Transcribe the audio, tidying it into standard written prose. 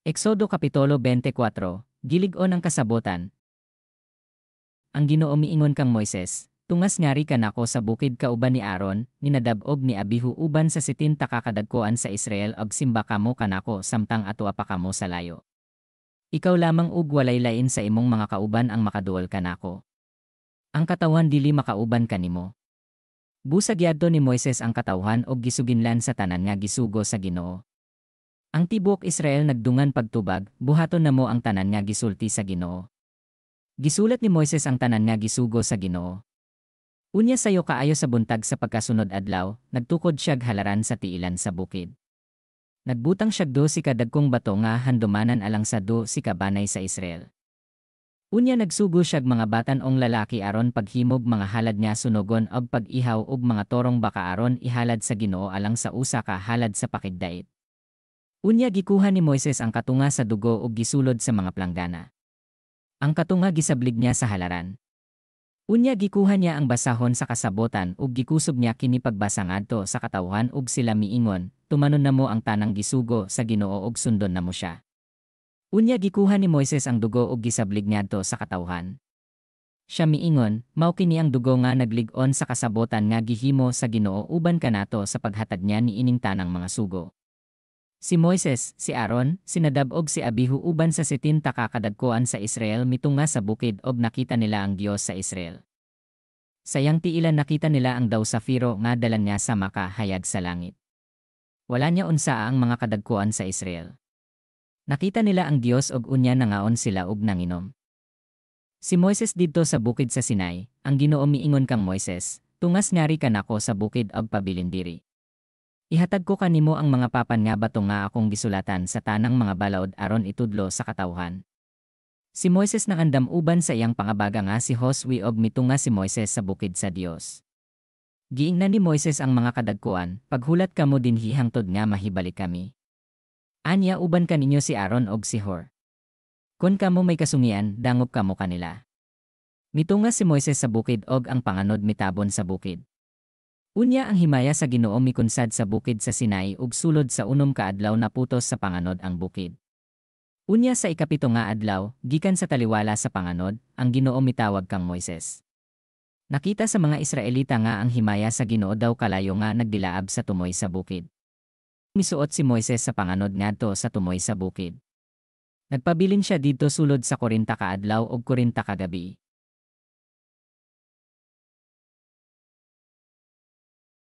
Exodo Kapitulo 24, Gilig-on ang kasabotan. Ang Ginoo miingon kang Moises, "Tungas ngari kanako sa bukid kauban ni Aaron, ni Nadab ug ni Abihu uban sa 70 ka kadagkoan sa Israel ug simba kamo kanako samtang atoa pa kamo sa layo. Ikaw lamang ug walay lain sa imong mga kauban ang makaduol kanako. Ang katawhan dili makauban kanimo." Busag yadto ni Moises ang katawhan ug gisuginlan sa tanan nga gisugo sa Ginoo. Ang tibuok Israel nagdungan pagtubag, "Buhaton namo ang tanan nga gisulti sa Ginoo." Gisulat ni Moises ang tanan nga gisugo sa Ginoo. Unya sayo kaayo sa buntag sa pagkasunod adlaw, nagtukod siyag halaran sa tiilan sa bukid. Nagbutang siyag 12 ka dagkong bato nga handumanan alang sa 12 ka banay sa Israel. Unya nagsugo siyag mga batan-ong lalaki aron paghimog mga halad nga sunogon ug pag-ihaw og mga torong baka aron ihalad sa Ginoo alang sa usa ka halad sa pakigdait. Unya gikuha ni Moises ang katunga sa dugo ug gisulod sa mga planggana. Ang katunga gisablig niya sa halaran. Unya gikuha niya ang basahon sa kasabotan ug gikusob niya kini pagbasa ngadto sa katawhan ug sila miingon, "Tumanon namo ang tanang gisugo sa Ginoo ug sundon namo siya." Unya gikuha ni Moises ang dugo ug gisablig ngadto sa katawhan. Siya miingon, "Mao kini ang dugo nga naglig-on sa kasabotan nga gihimo sa Ginoo uban kanato sa paghatag niya niining tanang mga sugo." Si Moises, si Aaron, si Nadab ug si Abihu uban sa 70 ka kadagkoan sa Israel mitunga sa bukid og nakita nila ang Dios sa Israel. Sa iyang tiilan nakita nila ang daw safiro nga dalan niya sa makahayag sa langit. Wala niya unsaa ang mga kadagkoan sa Israel. Nakita nila ang Dios og unya nangaon sila ug nanginom. Si Moises didto sa bukid sa Sinai. Ang Ginoo miingon kang Moises, "Tungas ngari kanako sa bukid ug pabilin diri. Ihatag ko kanimo ang mga papan nga bato nga akong gisulatan sa tanang mga balaod aron itudlo sa katawhan." Si Moises nangandam uban sa iyang pangabaga nga si Josue og mitunga si Moises sa bukid sa Dios. Giingnan ni Moises ang mga kadagkuan, "Paghulat kamo dinhi hangtod nga mahibalik kami. Anya uban kaninyo si Aaron og si Hur. Kon kamo may kasungian, dangop kamo kanila." Mitunga si Moises sa bukid og ang panganod mitabon sa bukid. Unya ang himaya sa Ginoo mikunsad sa bukid sa Sinai ug sulod sa 6 ka adlaw naputos sa panganod ang bukid. Unya sa 7 nga adlaw, gikan sa taliwala sa panganod, ang Ginoo mitawag kang Moises. Nakita sa mga Israelita nga ang himaya sa Ginoo daw kalayo nga nagdilaab sa tumoy sa bukid. Misuot si Moises sa panganod ngadto sa tumoy sa bukid. Nagpabilin siya didto sulod sa 40 ka adlaw ug 40 ka gabi.